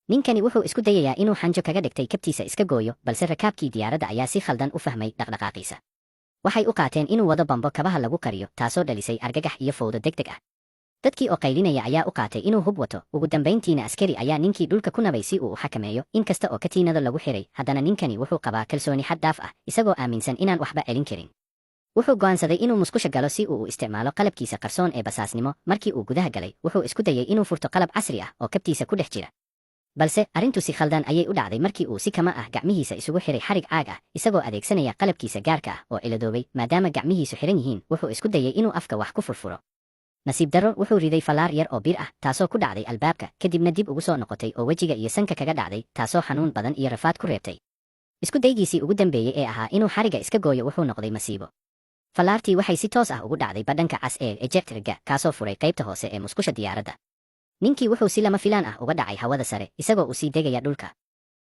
Ninkani wuxuu isku dayayaa inuu xanjo kaga dhigtay kabtiisa iska gooyo, balse rakaabkii diyaaradda ayaa si khaldan u fahmay dhaqdhaqaaqiisa. Waxay u qaateen inuu wado bambo kabaha lagu qariyo, taasoo dhalisay argagax iyo fowdo degdeg ah. Dadkii oo qaylinaya ayaa u qaatay inuu hub wato. Ugu dambayntiina askari ayaa ninkii dhulka ku nabay si uu u xakameeyo. Inkasta oo katiinado lagu xiray, haddana ninkani wuxuu qabaa kalsooni xad dhaaf ah, isagoo aaminsan inaan waxba celin karin. Wuxuu go'aansaday inuu musqusha galo si uu u isticmaalo qalabkiisa qarsoon ee basaasnimo. Markii uu gudaha galay, wuxuu isku dayay inuu furto qalab casri ah oo kabtiisa ku dhex jira, balse arrintu si khaldan ayay u dhacday markii uu si kama ah gacmihiisa isugu xiray xarig caag ah, isagoo adeegsanaya qalabkiisa gaarka ah oo ciladoobay. Maadaama gacmihiisu xiran yihiin, wuxuu isku dayay inuu afka wax ku furfuro. Nasiib darro, wuxuu riday fallaar yar oo bir ah, taasoo ku dhacday albaabka, kadibna dib ugu soo noqotay oo wejiga iyo sanka kaga dhacday, taasoo xanuun badan iyo rafaad ku reebtay. Isku daygiisii ugu dambeeyey ee ahaa inuu xariga iska gooyo wuxuu noqday masiibo. Fallaartii waxay si toos ah ugu dhacday badhanka cas ee ejectorga, kaasoo furay qaybta hoose ee musqusha diyaaradda. Ninkii wuxuu si lama filaan ah uga dhacay hawada sare, isagoo u sii degaya dhulka.